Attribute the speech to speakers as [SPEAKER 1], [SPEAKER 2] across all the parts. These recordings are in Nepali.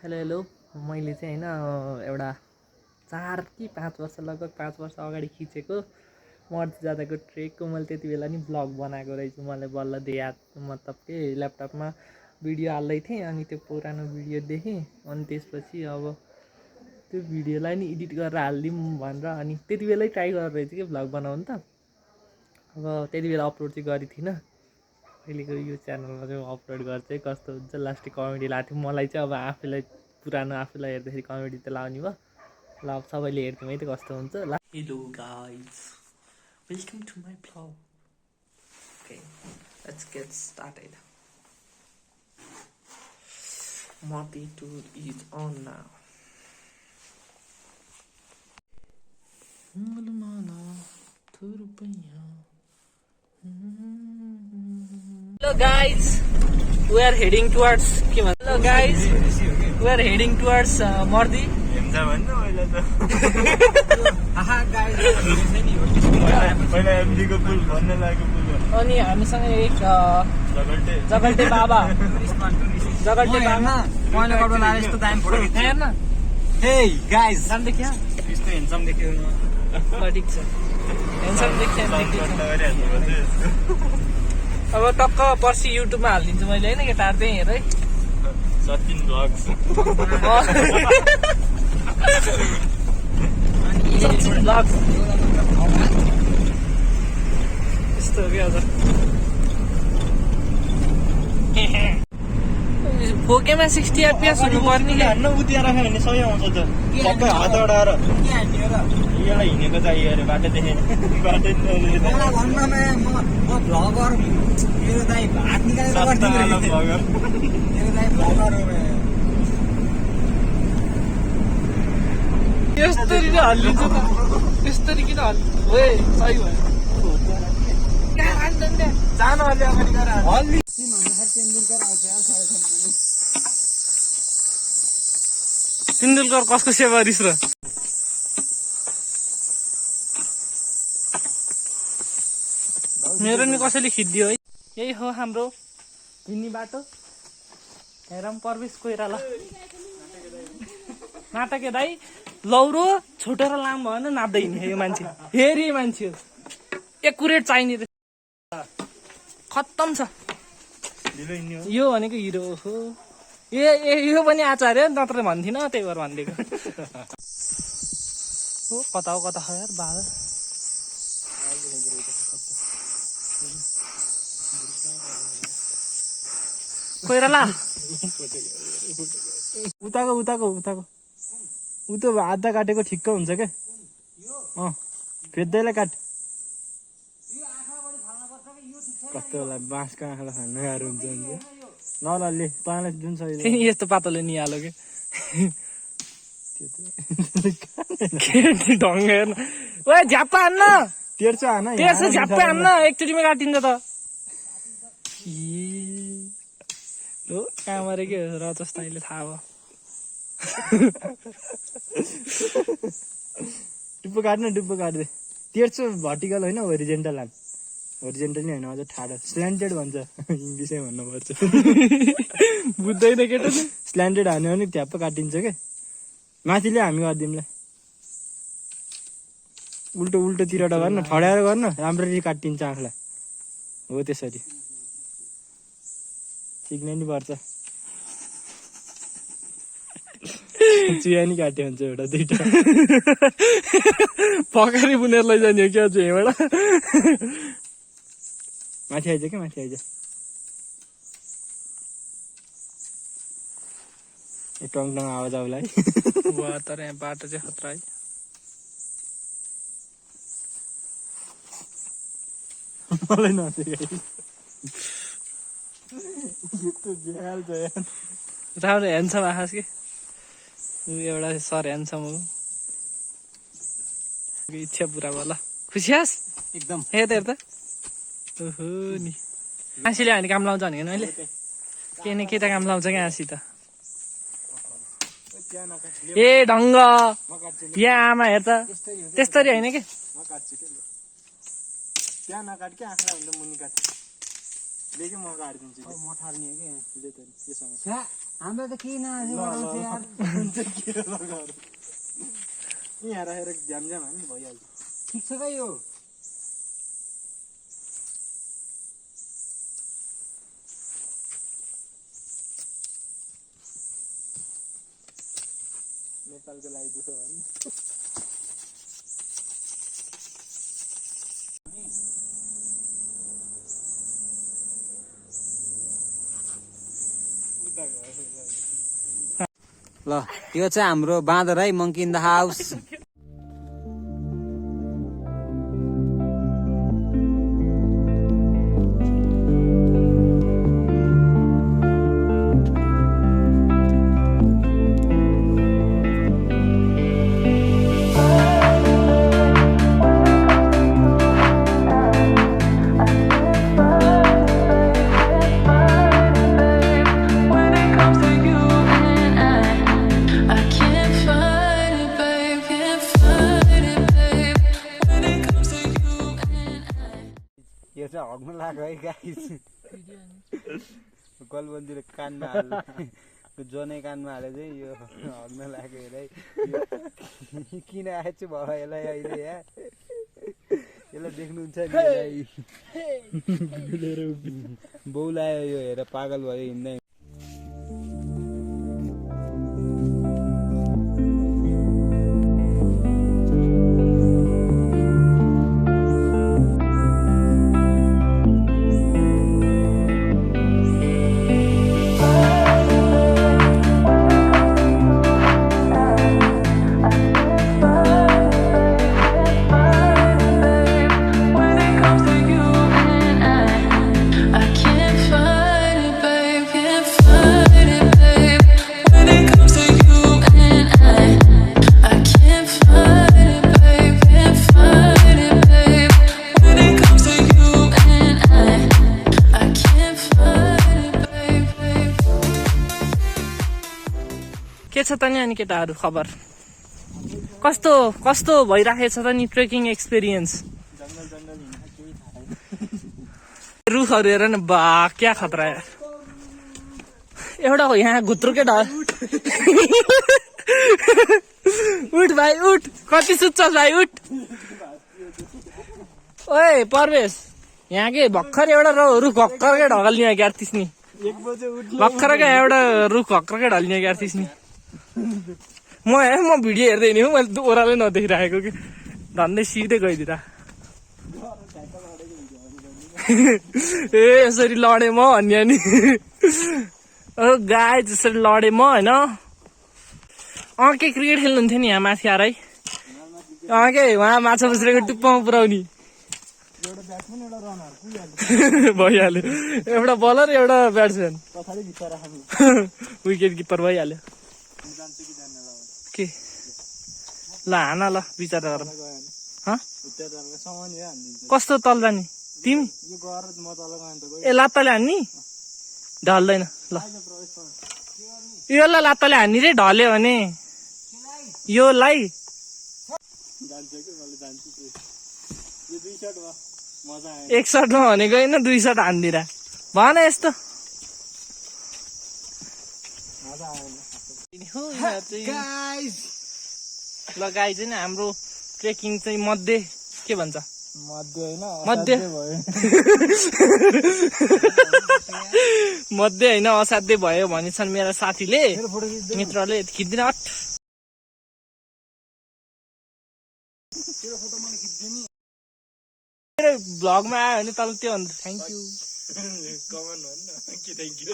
[SPEAKER 1] हेलो हेलो मैले चाहिँ होइन एउटा 4 कि 5 वर्ष लगभग 5 वर्ष अगाडि खिचेको मर्जी जाँदाको ट्रेकको मैले त्यति बेला नि ब्लग बनाएको रहेछु। मलाई बल्ल याद मतलब के ल्यापटपमा भिडियो हाल्दै थिएँ अनि त्यो पुरानो भिडियो देखेँ अनि त्यसपछि अब त्यो भिडियोलाई नि एडिट गरेर हालिदिउँ भनेर अनि त्यति बेलै ट्राई गरेर रहेछु कि ब्लग बनाउनु त। अब त्यति बेला अपलोड चाहिँ गरेको थिइनँ। अहिलेको यो च्यानलमा चाहिँ अपलोड गर्छ कस्तो हुन्छ लास्टै कमेडी लाग्थ्यो मलाई चाहिँ। अब आफूलाई पुरानो आफूलाई हेर्दाखेरि कमेडी त लाउने भयो ल अब सबैले हेर्थ्यौँ है त कस्तो हुन्छ ल। Hello guys welcome to my blog. Okay let's get started. Mati tour is on now. Hello guys, we are heading towards Hello guys, we are heading towards Mordi. अनि हामीसँग एक जगल्टे बाबा हेर्न
[SPEAKER 2] हे गाइस
[SPEAKER 1] नाम देखिया
[SPEAKER 2] यस्तो हेन्सम देख्यो
[SPEAKER 1] ल ठिक छ हेन्सम देखिया अब टक्क पर्सि युट्युबमा हालिदिन्छु मैले हैन केटाहरु चाहिँ हेर है
[SPEAKER 2] सचिन भ्लग्स
[SPEAKER 1] सचिन भ्लग्स यस्तो हो क्या आज फोकेमा 60 fps हुनु पर्ने के
[SPEAKER 2] हान्न उतिया राख्यो भने सबै आउँछ त सबै हात अडाएर के हान्ने हो र यहाँ हिँडेको चाहियो अरे बाटो देखेन बाटो मलाई भन्नमा म भ्लगर मेरो दाइ हात निकालेर गर्दिनु भ्लगर मेरो दाइ भ्लगर हो
[SPEAKER 1] यस्तरी नै हल्लिन्छ त यस्तरी किन हल्लिन्छ ओए सही भयो कहाँ हान्दैन त्यहाँ
[SPEAKER 2] जान अलि अगाडि गएर हल्ली
[SPEAKER 1] तेन्दुलकर कसको सेवा गरिस् र मेरो नि कसैले खिचिदियो है। यही हो हाम्रो हिँड्ने बाटो। हेरौँ प्रवेश कोइराला नाटके दाइ लौरो छोटेर लाम भएन नाप्दै हिँड्ने यो मान्छे हेरी मान्छे एकुरेट चाहिने खत्तम छ यो भनेको हिरो हो। ए यो पनि आचार्य नत्र भन्थिनँ त्यही भएर भनिदिएको हो। कता हो कता यार बादल कोइराला
[SPEAKER 2] उताको उतो आधा काटेको ठिक्क हुन्छ क्या फेद्दैलाई काट कस्तो होला बाँसको आँखालाई खानु गाह्रो हुन्छ नलले तँलाई जुन सही
[SPEAKER 1] यस्तो पातोले निहाल्यो कि ढङ्ग हेर्न ओ झ्याप्पा हान्न
[SPEAKER 2] तेर्छ हान
[SPEAKER 1] झ्याप्पा हान्न एकचोटिमा काटिन्छ त हो कहाँ मरे के रजस तैँले थाहा भयो
[SPEAKER 2] डुब्बो काट्दे तेर्छ भर्टिकल होइन होरिजेन्टल हान होरिजेन्टल नै होइन अझ ठाडो स्ल्यान्टेड भन्छ इङ्ग्लिसै भन्नुपर्छ
[SPEAKER 1] बुझ्दैन केटा
[SPEAKER 2] स्ल्यान्टेड हान्यो भने झ्याप्प काटिन्छ क्या माथिले हामी गरिदिउँला उल्टोतिरबाट गर्न ठड्याएर गर्न राम्ररी काटिन्छ आँखलाई हो त्यसरी सिक्नै नि पर्छ चुया नि काट्यो हुन्छ एउटा दुइटा
[SPEAKER 1] पकारि बुनेर लैजाने हो क्या चुयाबाट
[SPEAKER 2] माथि आइज क्या माथि आइज टङ आवाज आउला है
[SPEAKER 1] तर यहाँ बाटो चाहिँ खतरा है।
[SPEAKER 2] मलाई नदेख
[SPEAKER 1] राम्रो ह्यान्डसम आखास कि एउटा सर ह्यान्डसम हो इच्छा पुरा भयो ल खुसियास
[SPEAKER 2] एकदम
[SPEAKER 1] हेर त ओहो नि हाँसीले हामीले काम लाउँछ भने अहिले के न केटा काम लाउँछ क्या हाँसी त ए ढङ्ग यहाँ आमा हेर त त्यस्तरी होइन कि
[SPEAKER 2] त्यहाँ नकाट के आँखा हुन्छ मुनि काट देखि म काटिदिन्छु म ठार्ने हो कि
[SPEAKER 3] हाम्रो त किन बनाउँछ यार
[SPEAKER 2] यहाँ राखेर झ्यामझ्याम हाल्नु भइहाल्छ
[SPEAKER 3] ठिक छ क्या यो
[SPEAKER 2] नेपालको लागि दुःख भन्नु
[SPEAKER 3] ल यो चाहिँ हाम्रो बाँदर है मङ्की इन द हाउस यो चाहिँ हग्नु लाग्यो है गाइस गलबन्दीले कानमा हाल्यो जनै कानमा हाले चाहिँ यो हग्न लाग्यो हेर है किन आएछु भयो यसलाई अहिले यहाँ यसलाई देख्नुहुन्छ नि बौलायो यो हेर पागल भयो हिँड्दै
[SPEAKER 1] के छ त नि अनि केटाहरू खबर कस्तो कस्तो भइराखेको छ त नि ट्रेकिङ एक्सपिरियन्स रुखहरू हेर न बा क्या खतरा यार एउटा हो यहाँ घुत्रुकै ढल उठ भाइ उठ कति सुत्छस् भाइ उठ ओए परवेश यहाँ के भर्खर एउटा रुख भर्खरकै ढकल्ने क्या थिइस् नि भर्खरकै एउटा रुख भर्खरकै ढल्ने क्या थिइस् नि म भिडियो हेर्दै नि हौ मैले ओह्रालै नदेखिराखेको कि धन्दै सिधै गइदिएर ए यसरी लडेँ म भन्ने नि गाई जसरी लडेँ म होइन के क्रिकेट खेल्नुहुन्थ्यो नि यहाँ माथि आएर है के उहाँ माछा पुछ्रेको टुप्पामा पुऱ्याउने भइहाल्यो एउटा बलर एउटा ब्याट्सम्यान विकेट किपर भइहाल्यो के ल हान ल विचार गर कस्तो तल जाने तिमी ए लात्ताले हान्ने ढल्दैन ल यो ल लात्ताले हान्ने रे ढल्यो भने योलाई एक सर्टमा भनेको होइन 2 सर्ट हान्दिरा भन यस्तो ल गाई चाहिँ हाम्रो ट्रेकिङ चाहिँ मध्ये के भन्छ मध्ये मध्ये होइन असाध्य भयो भनेछन् मेरा साथीले मित्रले खिच्दिन अट मेरो भ्लगमा आयो भने तल त्यो भन्दा thank you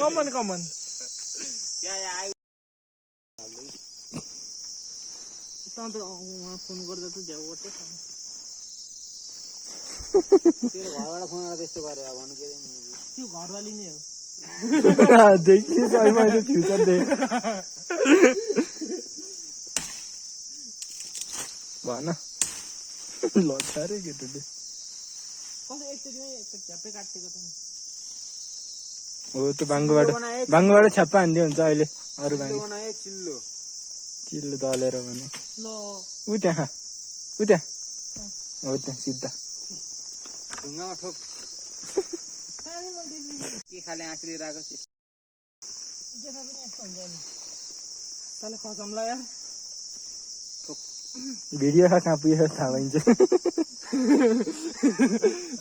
[SPEAKER 1] come on come on phone गर्दा त झ्याउ गर्दै
[SPEAKER 3] घरबाट फोन गरेर त्यस्तो गरेर भन्नु के
[SPEAKER 1] त्यो घरवाली नै हो
[SPEAKER 2] मैले फ्युचर देख भन लड्छ रे केटोले
[SPEAKER 1] कसै एकचोटिमै झ्याप्पै काटेको त नि
[SPEAKER 2] हो त्यो बाङ्गोबाट छ्याप्पा हान्दै हुन्छ अहिले अरू बाङ्गो चिल्लो दलेर भने
[SPEAKER 1] ल
[SPEAKER 2] उ त्यहाँ हो त्यहाँ सिधा
[SPEAKER 3] ढुङ्गामा ठोक के खाले आँखीले राखेको
[SPEAKER 1] साले खसमला यार
[SPEAKER 3] भिडियो कहाँ पुगेको थाहा भइन्छ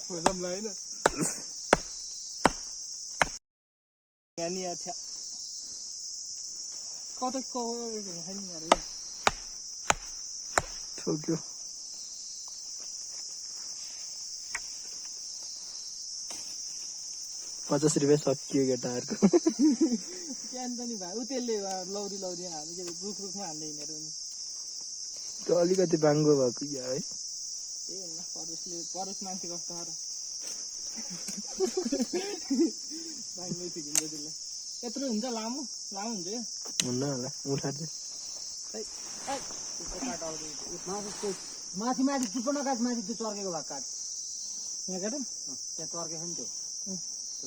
[SPEAKER 1] खसमला हैन यानी अच्छा कतै खाइ नि यार
[SPEAKER 3] ठोक्यो 50 रुपियाँ सकियो केटाहरूको
[SPEAKER 1] क्यान त नि भाइ उ त्यसले लौरी लौरी हाल्ने के रुखमा हाल्ने यिनीहरू नि
[SPEAKER 3] त्यो अलिकति बाङ्गो भएको क्या है
[SPEAKER 1] त्यही होइन परुस मान्छे कस्तो हो र बाङ्गै ठिकिन्छ त्यसलाई यत्रो हुन्छ लामो हुन्छ यो
[SPEAKER 3] हुन्न होला उठाएर
[SPEAKER 2] माथि माथि चुप्पो नकाट माथि त्यो चर्केको भाग काट
[SPEAKER 1] यहाँ काट
[SPEAKER 2] त्यहाँ चर्केको नि त्यो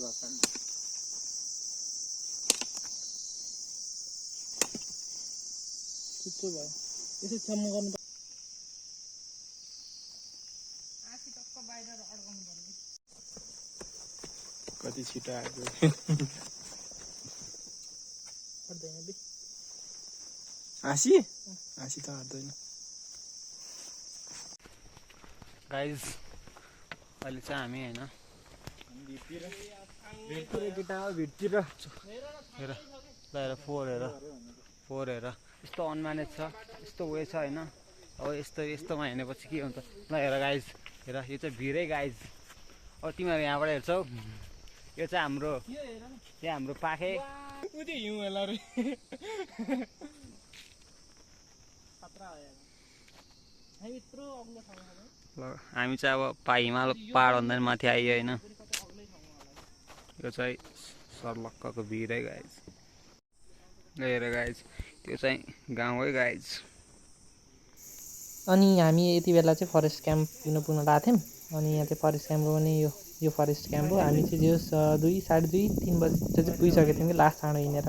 [SPEAKER 2] भाग काट
[SPEAKER 1] चुच्चो भयो यसो छम्म गर्नु
[SPEAKER 3] कति छिटो आएको आसी त हट्दैन
[SPEAKER 2] गाइज अहिले चाहिँ हामी होइन
[SPEAKER 3] केटा हो भिडतिर
[SPEAKER 2] हेर ल हेर फोहोर हेर यस्तो अनम्यानेज छ यस्तो वे छ होइन अब यस्तोमा हिँडेपछि के हुन्छ ल हेर गाइज हेर यो चाहिँ भिरै गाइज अब तिमीहरू यहाँबाट हेर्छौ यो चाहिँ हाम्रो पाखे
[SPEAKER 1] हिउँ होला रे
[SPEAKER 2] ल हामी चाहिँ अब हिमाल पहाडभन्दा माथि आइयो होइन यो चाहिँ सर्लक्कको भिरै गाइज हेर गाइज त्यो चाहिँ गाउँ है गाइज
[SPEAKER 1] अनि हामी यति बेला चाहिँ फरेस्ट क्याम्प पुग्न लागेको थियौँ अनि यहाँ चाहिँ फरेस्ट क्याम्प पनि यो फरेस्ट क्याम्प हो हामी चाहिँ जे होस् 2, 2:30, 3 बजी चाहिँ पुगिसकेको थियौँ कि लास्ट चाँडो हिँडेर